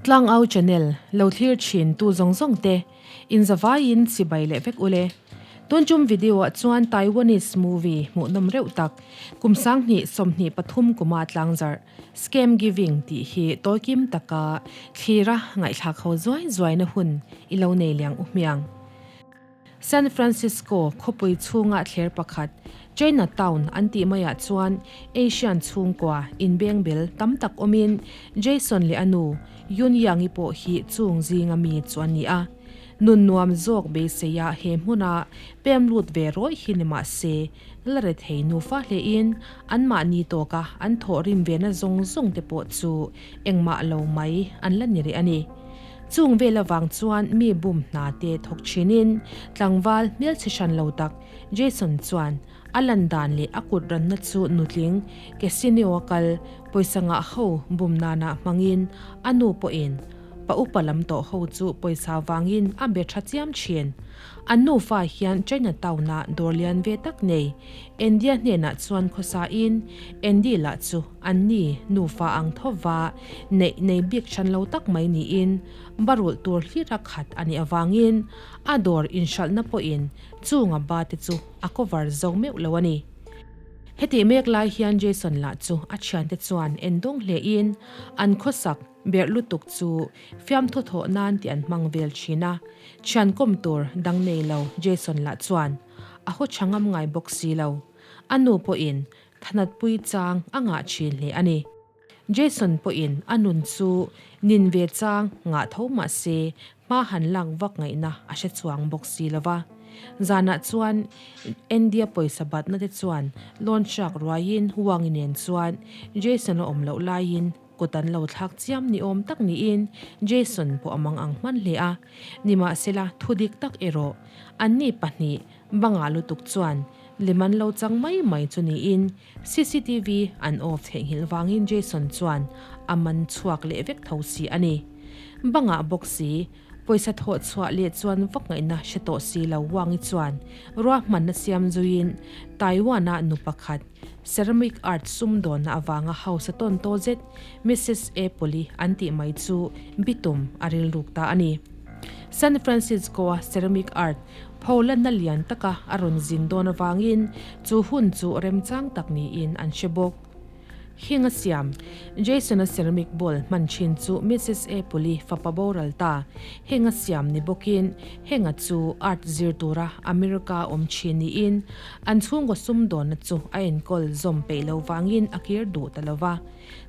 Tlangau channel lo thlir thin tu zawng zawng te in zavaiin chibai leh vek ule. Tun tum video ah chuan Taiwanese movie hmuhnawm reuh tak kum 20 23 kuma tlangzarh Scam Giving tih hi tawikim taka thlira ngaihthlak ho zuai zuaina hun i lo nei liang u hmiang. San Francisco khawpui chhunga thler pakhat, China Town an tih maiah chuan Asian chhungkua inbengbel tam tak awmin Jason leh a nu Yun Yang-i pawh hi chung zinga mi chu a ni a. Nun nuam zawk beiseia he hmuna pem lut ve rawih hi ni mah se, la rethei nufa hlein anmahni tawka an thawh rim vena zawng zawng te pawh chu engmah lo mai an la ni rih a ni. Chung vel avang chuan mi bum hna te thawk thinin tlangval hmelchhe hran lo tak Jason chuan a lan dan leh a kut ranna chu nutling Casino a kal pawisa ngah ho bum nana hmangin a nu pawhin pa upa lam tawh ho chu pawisa vangin a be tha chiam thin. An nufa hian China town ah dawr lian ve tak nei India hnenah chuan khawsa in Andy lah chu An ni nufa ang thova neih nei bik hran lo tak mai niin barulh tur hlira khat a nih avangin a dawr inhralhna pawhin chunga ba te chu a cover zo meuh lo a ni. Hetih mek lai hian Jason lah chu a thiante chuan en dawng hlein an khawsak berh lutuk chu fiamthu thawh nan tih an hmang vel thin a, thian kawm tur dang nei lo Jason lah chuan a haw tha ngam ngai bawk si lo. A nu pawhin Thanatpui chang a ngah thin hle a ni. Jason pawhin a nun chu nin ve chang ngah tho mah se hma han lak vak ngaihna a hre chuang bawk si lo va. Zanah chuan Andy-a pawisa batna te chuan lawn hrak ruaiin Wang-i nen chuan Jason a awm loh laiin kut an lo thlak chiam ni awm tak niin Jason pawh a mang ang hman hle a. Nimahsela thudik tak erawh anni pahnih Bangah lutuk chuan lem an lo chang mai mai chu niin cctv an off theihnghilh vangin Jason chuan a man chhuak leh vek tho si a ni. Bangah bawk si, pawisa thawh chhuah leh chuan vak ngaihna hre tawh si lo Wang-i chuan ruahmanna siam zuiin Taiwan-a nu pakhat ceramic art sumdawnna avanga hausa tawn taw zet Missus Apple-i an tih mai chu bitum a rilruk ta a ni. San Francisco-a ceramic art Pholanna lian taka a rawn zin dawn avangin chu hun chu remchang tak niin an hre bawk. Hing a siam. Jason-a ceramic bowl hman thin chu Missus Apple-i fapa boral ta. Hing a siam ni bawkin Henga chu art zir tura America awm thin niin an chhungkaw sumdawnna chu a enkawl zawm peih lo vangin a kir duh ta lo va.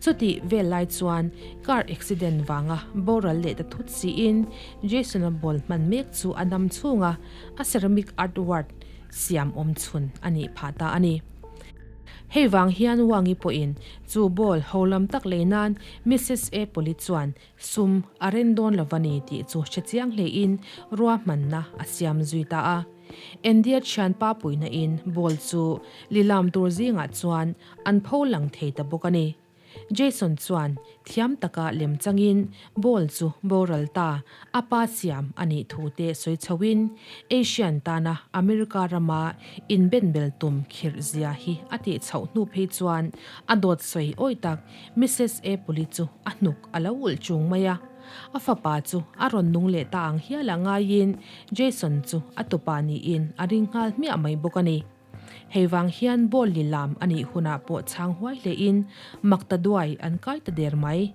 Chutih vel lai chuan car accident vanga boral leh ta thut siin Jason-a ball hman mek chu a dam chhunga a ceramic artwork siam awm chhun a nih phah ta a ni. Hei vang hian Wangi pawhin chu ball ho lam tak lei nan Missus Apple-i chuan sum a ren dawn lo va ni tih chu hre chiang hlein ruahmanna a siam zui ta a. India thianpa puihna in ball chu lilam tur zingah chuan An pho lang thei ta bawk a ni. Jason chuan thiam taka lem changin ball chu boral ta a pa siam a nih thu te sawi chhoin Asian tana America rama inbenbel tum khirh zia hi a tih chhoh hnu phei chuan a dawt sawi awi tak Missus Apple-i chu a hnuk a lo ulh chung mai a. A fapa chu a rawn nung leh ta ang hial a ngaiin Jason chu a tupa niin a ring nghal hmiah mai bawk a ni. Hei vang hian ball li lam a nih hunah pawh chhang huai hlein mak ta duai an kai ta der mai.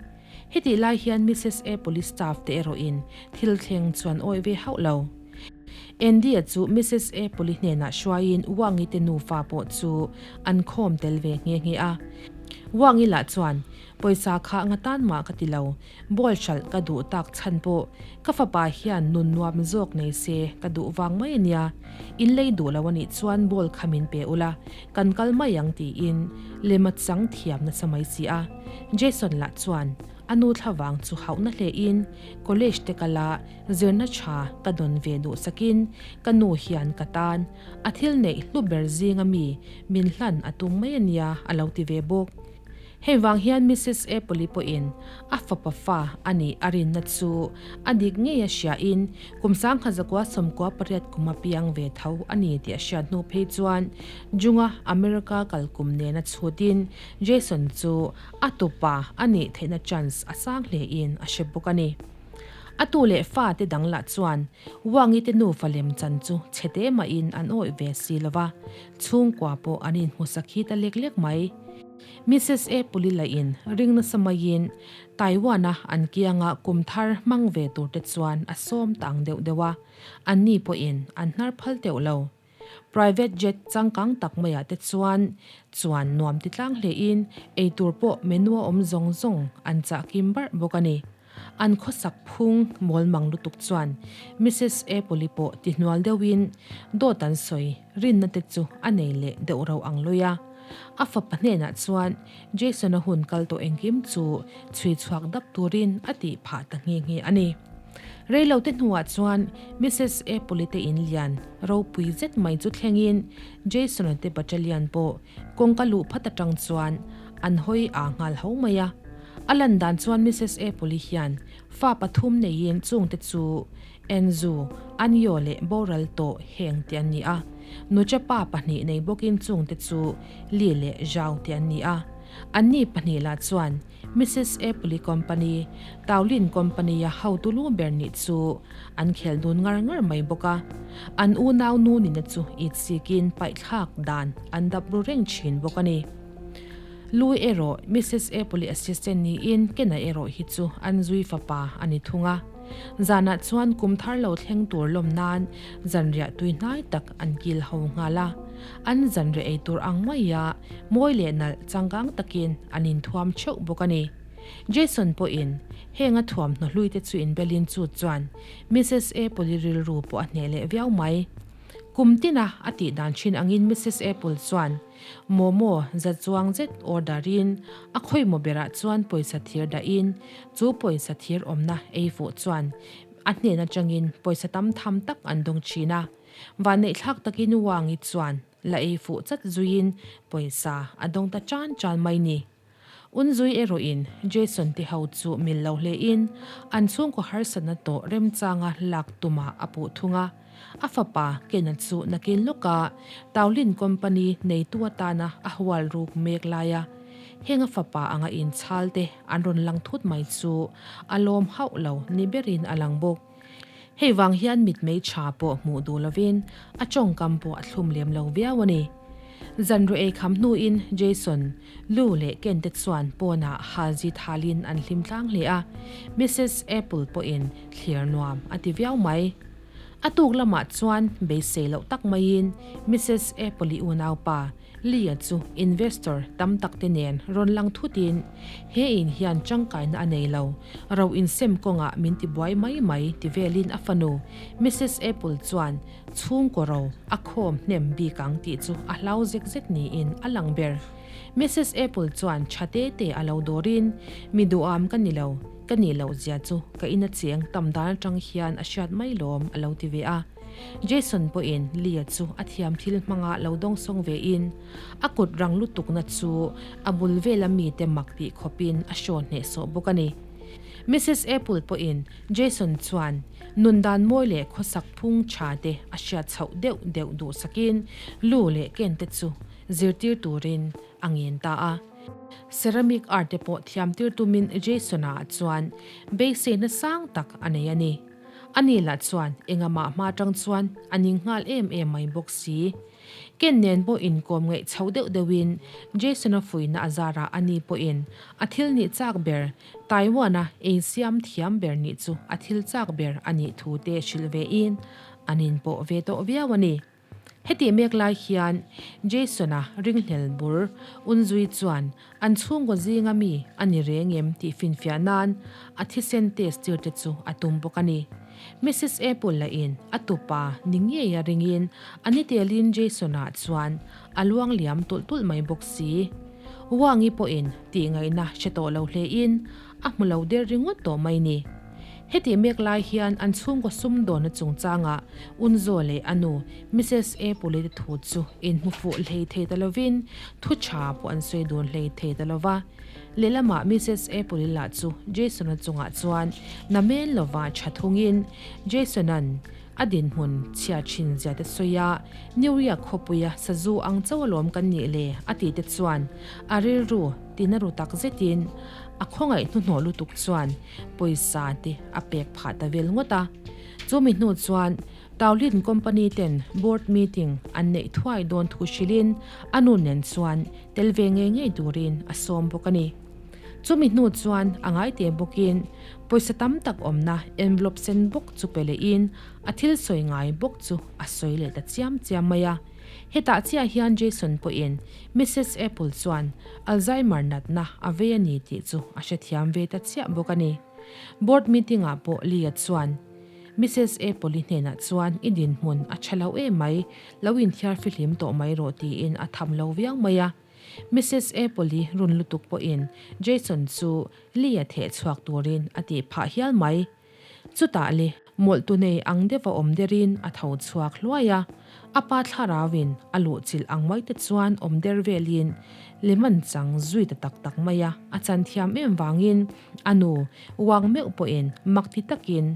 Hetih lai hian Missus A Police staff te erawhin thil thleng chuan awih ve hauh lo. Andy-a chu Missus A Police hnenah hruaiin Wang-i te nufa pawh chu an khawm tel ve nghe nghe a. Wang-i lah chuan Pawisa kha nga tan mah ka ti lo, Ball hralh ka duh tak chhan pawh ka fapa hian nun nuam zawk nei se ka duh vang mai a nia. In lei duh lo a nih chuan ball kha min pe ula, kan kal mai ang tiin lema chang thiam nasa mai si a. Jason lah chuan a nu thlavang chu hauhna hlein college te kala zirna tha ka dawn ve duh sakin ka nu hian ka tan a thil neih hlu ber zinga mi min hlan a tum mai a nia a lo ti ve bawk. Hei vang hian Misis Apple-i pawhin a fapa fa a nih a rinna chu a dik ngei a hriain kum 1998 kum a piang ve tho a ni tih a hriat hnu phei chuan Junga America kal kum nena chhutin Jason chu a tupa a nih theihna chance a sang hlein a hre bawk a ni. A tu leh fa te dang lah chuan Wangi te nufa lem chan chu chhe te mahin an awih ve si lo va, chhungkua pawh an inhmu sakhi ta lek lek mai. Mrs. Apple-i lahin ring nasa maiin Taiwan-a an kianga kum thar hmang ve tur te chuan a sawm ta ang deuh deuh a, anni pawhin an hnar phal teuh lo. Private jet changkang tak maiah te chuan chuan nuam ti tlang hlein eitur pawh menu a awm zawng zawng an chah kim barh bawk a ni. An khawsak phung mawl mang lutuk chuan Mrs. Apple-i pawh ti hnual deuhin dawt an sawi rinna te chu a nei leh deuh rauh ang lui a. A fapa hnenah chuan Jason-a hun kal tawh engkim chu chhui chhuak dap turin a tih phah ta nghe nghe a ni. Reilote hnuah chuan Mrs. Apple-i te in lian ropui zet mai chu thlengin Jason-a te battalion pawh kawngka luh phat atang chuan an hawi aa nghal ho mai a. A lan dan chuan Mrs. Apple-i hian fa pathum neiin chungte chu Enzu, Anyo leh boral tawh heng te an ni a. Nucha pa pahnih nei bawkin chungte chu Li leh Zhao te an ni a. Anni pahnih lah chuan Mrs. Apple-i company, Taolin Company-a hotu lu ber nih chu an khel dun ngar ngar mai bawk a. An unau nu nihna chu itsikin paihthlak dan an dap ru reng thin bawk a ni. Lui erawh Mrs. Apple-i assistant niin Ken-a erawh hi chu an zui fapa a ni thung a. Zanah chuan kum thar lo thleng tur lawm nan zanriah tui hnai tak an kil ho nghal a. An zanriah ei tur ang maia mawi leh nalh changkang takin an inthuam theuh bawk a ni. Jason pawhin heng a thuamhnaw hlui te chu inbelin chu chuan Mrs. Apple-i rilru pawh a hneh leh viau mai. Kum tina a tih dan thin angin Mrs. Apple chuan Momo za chuang zet order in a khawimaw berah chuan pawisa thir dah in chu pawisa thir awmna ei fuh chuan a hnen atangin pawisa tam tham tak an dawng thin a. Vanneihthlak takin Wangi chuan la ei fuh chat zuiin pawisa a dawng ta tan tan mai ni. Unzui erawhin Jason te ho chu mil lo hlein an chhungkaw harsatna tawh remchanga lak tumah a puh thung a. A fapa Ken-a chu nakin lawka Taolin Company neitu atana a hual ruk mek laia heng a fapa anga inchhal te an rawn lang thut mai chu a lawm hauh lo ni berin a lang bawk. Hei vang hian mitmei tha pawh hmuh duh lovin a tawngkam pawh a thlum lem lo viau a ni. Zanriah ei kham hnuin Jason, Lou leh Ken te chuan pawnah halzi thalin an hlim tlang hle a, Missus Apple pawhin thlir nuam a ti viau mai. A tuk lamah chuan beisei loh tak maiin Missus Apple-i unaupa Lee-a chu investor tam tak te nen rawn lang thutin, He in hian tangkaina a nei lo, ro insem kawngah min ti buai mai mai ti velin a fanu Missus Apple chuan chhungkaw ro a khawm hnem bik ang tih chu a hlau zek zek niin a lang ber. Missus Apple chuan tha te te a lo dawrin, Mi duham ka ni lo, ka nih loh zia chu ka ina cheng tam dan atang hian a hriat mai lawm a lo ti ve a. Jason pawhin Leah chu a thiam thil hmanga lo dawngsawng vein a kut rang lutukna chu a bul vela mite mak tih khawpin a hraw hnehsawh bawk a ni. Missus Apple pawhin Jason chuan nun dan mawi leh khawsak phung tha te a hriat chhoh deuh deuh duhsakin lu leh ken te chu zirtir turin a ngen ta a. Ceramic art te pawh thiamtir tumin Jason-a chuan beiseina sang tak a nei a ni. Ani lah chuan engamah hma atang chuan a ning nghal em em mai bawk si. Ken nen pawh inkawm ngaih chho deuh deuhin Jason-a fuihna a zarah ani pawhin a thil nih chak ber Taiwan-a ei siam thiam ber nih chu a thil chak ber a nih thu te hrilh vein an inpawh ve tawh viau a ni. Hetih mek lai hian Jason-a ringhlel bur Unzui chuan an chhungkaw zinga mi a ni reng em tih finfiah nan a thisen test tir te chu a tum bawk a ni. Missus Apple lahin a tupa ni ngei a ringin a ni telin Jason-a chuan a luang liam tulh tulh mai bawk si. Wangi pawhin tih ngaihna hre tawh lo hlein a hmu lo der ringawt tawh mai ni. Hetih mek lai hian an chhungkaw sumdawnna chungchangah Unzo leh a nu Mises Apple-i te thu chu inhmu fuh hlei thei ta lovin thu tha pawh an sawi dun hlei thei ta lova. Lehlamah Mises Apple-i lah chu Jason-a chungah chuan namen lova tha thungin Jason-a'n a dinhmun chhia thin zia te sawi a, New York khawpuia sazu ang chauh alawm kan nih le a tih te chuan a rilru tina ru tak zetin a khawngaih hnuhnawh lutuk chuan pawisa te a pek phah ta vel ngawt a. Chumi hnu chuan Taolin company ten board meeting an neih thuai dawn thu hrilhin a nu nen chuan tel ve ngei ngei turin a sawm bawk a ni. Chumi hnu chuan a ngai te bawkin pawisa tam tak awmna envelope sen bawk chu pe lehin a thil sawi ngai bawk chu a sawi leh ta chiam chiam mai a. Hetah chiah hian Jason pawhin Missus Apple chuan Alzheimer natna a vei a ni tih chu a hrethiam ve ta chiah bawk a ni. Board meeting ah pawh Lee-a chuan Missus Apple-i hnenah chuan i dinhmun a tha lo em mai, lo inthiar fihlim tawh mai rawh tiin a tham lo viau mai a. Missus Apple-i run lutuk pawhin Jason chu Lee-a theh chhuak turin a tih phah hial mai. Chutah le, mawlhtu nei ang deuha awm derin a tho chhuak hluai a, a pa thlarauin a luhchilh ang mai te chuan awm der velin lehman chang zui ta tak tak mai a, a chan thiam em vangin a nu uang meuh pawhin mak ti takin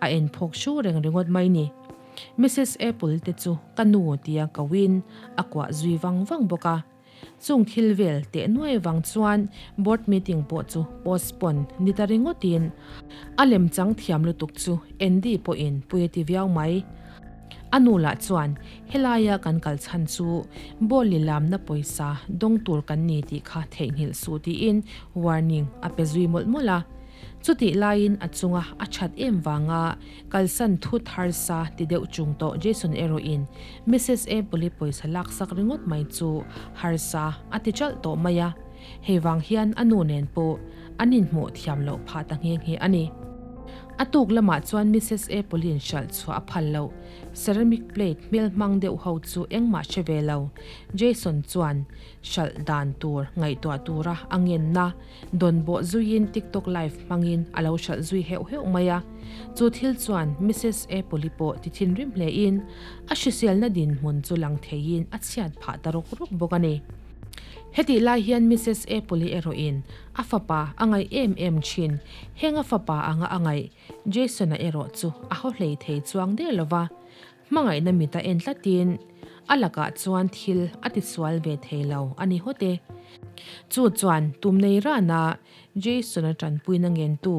a en phawk hru reng ringawt mai ni. Missus Apple te chu ka nu tia koin a kuah zui vang vang bawk a. Chung thil vel teh nuai vang chuan board meeting pawh chu postpone ni ta ringawtin a lemchang thiam lutuk chu Andy pawhin pui a ti viau mai. A nu lah chuan helaia kan kal chhan chu ball lilamna pawisa dawng tur kan ni tih kha theihnghilh suh tiin warning a pe zui mawlh mawlh a. Chutih laiin a chunga a that em vanga Kalsan thut harsa ti deuh chung tawh Jason erawhin Missus Apple-i pawisa laksak ringawt mai chu harsa a ti ṭalh tawh mai a, hei vang hian a nu nen pawh an inhmuh thiam loh phah ta nghe nghe a ni. A tuk lamah chuan Missus Apple-i'n hralh chhuah a phal loh ceramic plate hmel hmang deuh ho chu engmah hre ve lo Jason chuan hralh dan tur ngaihtuah tura a ngenna Dawn bawh zuiin TikTok live hmangin a lo hralh zui heuh heuh mai a. Chu thil chuan Missus Apple-i pawh ti thinrim hlein a hriselna dinhmun chu lang theiin a chhiat phah ta rawk rawk bawk a ni. Hetih lai hian Missus Apple-i erawhin a fapa a ngaih em em thin. Heng a fapa anga a ngaih Jason-a erawh chu a haw hlei thei chuang der lo va. Hmangaihna mit a en tlatin a lakah chuan thil a tisual ve thei lo a ni hawt e. Chu chuan tum nei rana Jason-a tanpuina ngentu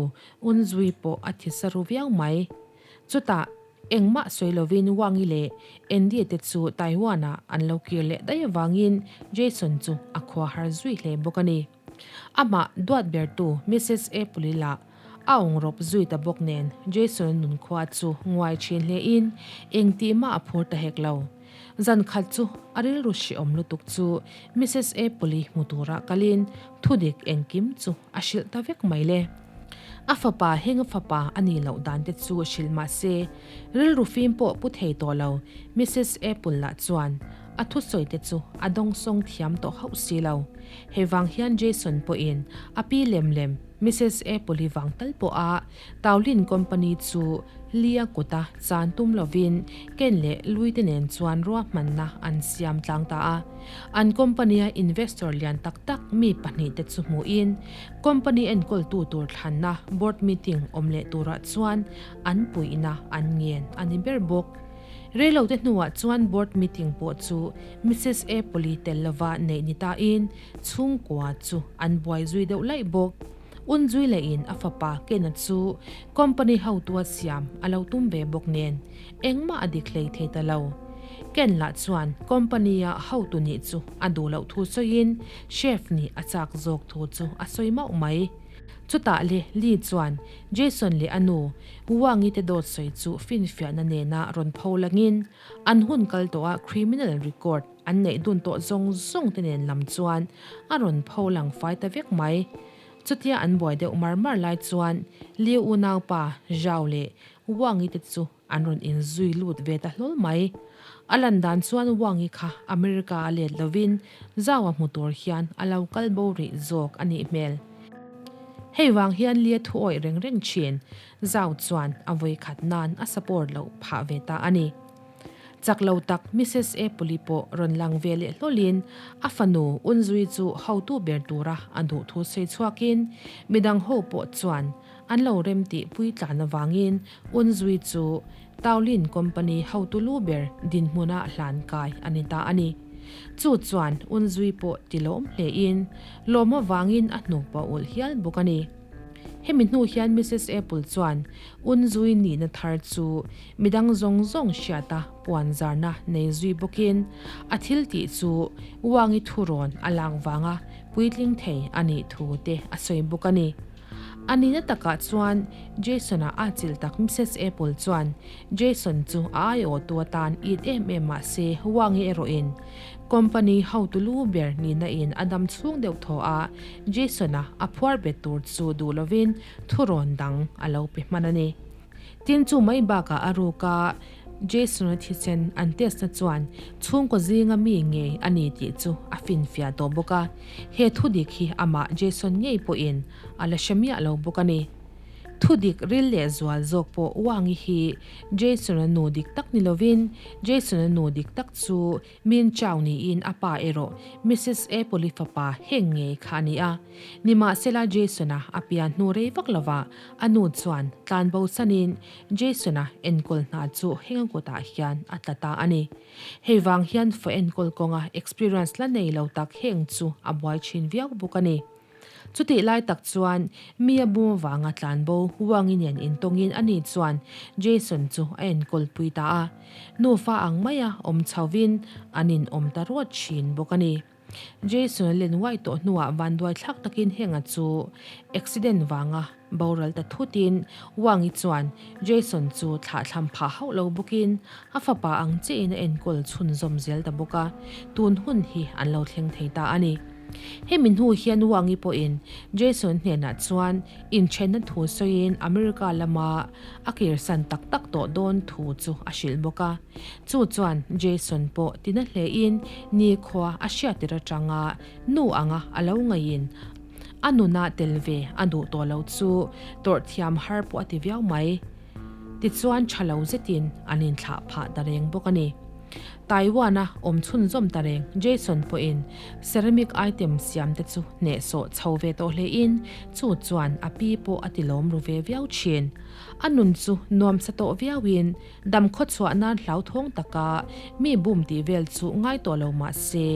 Unzui pawh a thi sa ru viau mai. Chutah engmah sawi lovin Wang-i leh Andy-a te chu Taiwan-ah an lo kir leh daih avangin Jason chu a khua har zui hle bawk a ni. Amah duat bertu Missus Apple-i lah a awng rawp zui ta bawk nen Jason-a nunkhua chu nguai thin hlein eng tih mah a phur ta hek lo. Zan khat chu a rilru hrehawm lutuk chu Missus Apple-i hmu tura kalin thudik engkim chu a hrilh ta vek mai le. A fapa heng a fapa a nih loh dan te chu hrilh mah se rilru fim pawh pu thei tawh lo Missus Apple lah chuan A thusawi te chu a dawngsawng thiam tawh hauh si lo. Hei vang hian Jason pawhin a pi lem lem Missus Apple-i vang tal pawha Taolin Company chu Lee-a kuta chan tum lovin Ken leh Lui te nen chuan ruahmanna an siam tlang ta a. An company-a investor lian tak tak mi pahnihte chu hmuhin company enkawltu tur thlanna board meeting awm leh turah chuan an puihna an ngen a ni ber bawk. Reilote hnuah chuan board meeting pawh chu Missus Apple-i tel lova neih ni tain chhungkua chu an buai zui deuh laih bawk. Unzui lehin a fapa Ken-a chu company hotua siam a lo tum ve bawk nen engmah a dik hlei thei ta lo. Ken lah chuan company-a hotu nih chu a duh loh thu sawiin chef nih a chak zawk thu chu a sawi mauh mai. Chutah le Lee chuan Jason leh a nu Wang-i te dawt sawi chu finfiahna nena rawn pho langin an hun kal tawha criminal record an neih dun tawh zawng zawng te nen lam chuan a rawn pho lang fai ta vek mai. Chutia an buai deuh mar mar lai chuan Liu unaupa Zhao leh Wang-i te chu an rawn inzui lut ve ta hlawl mai. A lan dan chuan Wang-i kha America a let lovin Zhao-a hmu tur hian a lo kal bo rih zawk a nih hmel. Hei vang hian Lia thu awih reng reng thin Zhao chuan a vawikhat nan a support loh phah ve ta a ni. Chak lo tak Missus Apple-i pawh rawn lang ve leh hlawlin a fanu Unzui chu hotu ber tura a duh thu sawi chhuakin midang ho pawh chuan an lo rem tih puitlan avangin Unzui chu Taolin Company hotu lu ber dinhmuna hlan kai a ni ta a ni. Chu chuan Unzui pawh ti lawm hlein lawm avangin a hnuk pawh a ulh hial bawk a ni. Hemi hnu hian Missus Apple chuan Unzui nihna thar chu midang zawng zawng hriata puan zarna nei zui bawkin a thil tih chu Wangi thurawn a lak vanga puitling thei a nih thu te a sawi bawk a ni. A nihna takah chuan Jason-a a chilh tak Missus Apple chuan Jason chu a aiawhtu atan it em em mah se Wangi erawhin Company hotu lu ber nihna in a dam chhung deuh thaw a, Jason-a a phuar bet tur chu duh lovin thurawn dang a lo pe hman a ni. Tin chu mai bakah a ruk a, Jason-a thisen an test na chuan chhungkaw zinga mi ngei a ni tih chu a finfiah tawh bawk a, he thudik hi amah Jason ngei pawhin a la hre miah lo bawk a ni. Thudik ril leh zual zawk pawh Wangi hi Jason-a nu dik tak ni lovin Jason-a nu dik tak chu Min Chau niin a pa erawh Missus Apple-i fapa heng ngei kha a ni a. Nimahsela Jason-a a pian hnu rei vak lovah a nu chuan tlan bo sanin Jason-a enkawl hna chu henga kutah hian a tla ta a ni. Hei vang hian fa enkawl kawnga experience la nei lo tak heng chu a buai thin viau bawk a ni. Chutih lai tak chuan mi a bum avanga tlanbo Wangi nen intawngin ani chuan Jason chu a enkawl pui ta a. Nufa ang maia awm chhovin an inawm ta ruat thin bawk a ni. Jason a len uai tawh hnuah vanduai thlak takin henga chu accident vanga boral ta thutin Wangi chuan Jason chu thlahthlam phah hauh lo bawkin a fapa ang chiahin a enkawl chhunzawm zel ta bawk a, tun hun hi an lo thleng thei ta a ni. Hemi hnu hian Wangi pawhin Jason hnenah chuan inthenna thu sawiin America lama a kirsan tak tak tawh dawn thu chu a hrilh bawk a. Chu chuan Jason pawh tina hlein nikhua a hriattir atanga nu anga a lo ngaihin a nuna tel ve a duh tawh lo chu tawrh thiam har pawh a ti viau mai. Tichuan tha lo zetin an inthlah phah ta reng bawk a ni. Taiwan-a awm chhunzawm ta reng Jason pawhin ceramic item siam te chu hnehsawh chho ve tawh hlein chu chuan a pi pawh a tilawm ru ve viau thin. A nun chu nuamsa tawh viauin dam khawchhuah nan hlauthawng taka mi bum tih vel chu ngai tawh lo mah se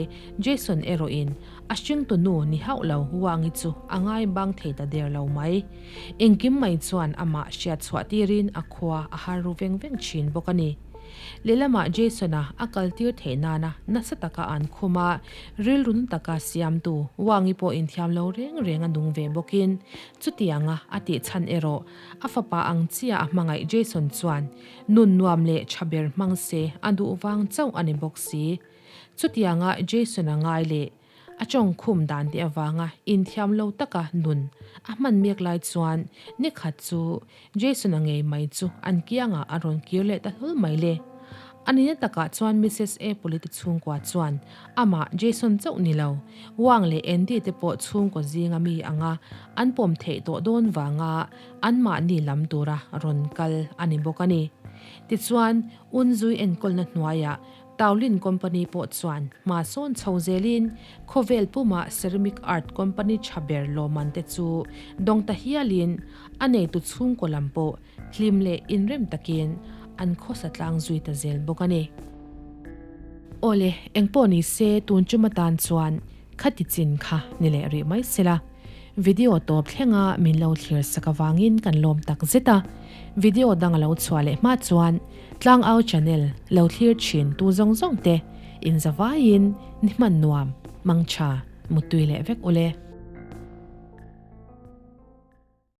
Jason erawhin a hringtu nu ni hauh lo Wangi chu a ngai bang thei ta der lo mai. Engkim mai chuan amah hriat chhuah tirin a khua a har ru veng veng thin bawk a ni. Lehlamah Jason-a a kaltir theih nana nasa taka an khum a, rilru na taka siamtu Wangi pawh inthiam lo reng reng a nung ve bawkin chutianga a tih chhan erawh a fapa ang chiah a hmangaih Jason chuan nun nuam leh tha ber hmang se a duh vang chauh a ni bawk si. Chutianga Jason-a ngai leh A tawngkhum dan te avanga inthiam lo taka nun a hman mek lai chuan nikhat chu Jason-a ngei mai chu an kiangah a rawn kir leh ta hlawl mai le. A nihna takah chuan Missus Apple-i te chhungkua chuan amah Jason chauh ni lo, Wang leh Andy te pawh chhungkaw zinga mi anga an pawm theih tawh dawn vanga anmahni lam tura rawn kal a ni bawk a ni. Tichuan, Unzui enkawlna hnuaiah Taolin Company pawh chuan hma sawn chho zelin khawvel puma ceramic art company tha ber lawmman te chu dawng ta hialin a neitu chhungkaw lam pawh hlim leh inrem takin an khawsa tlang zui ta zel bawk a ni. Awle, engpawh ni se tun chuma tan chuan khati chin kha ni leh rih mai sela. Video tawp thlenga min lo thlir sak avangin kan lawm tak zet a, video dang a lo chhuah leh hma chuan Tlangau channel lo thlir thin tu zawng zawng te in zavaiin ni hman nuam, mangtha, muttui leh vek ule.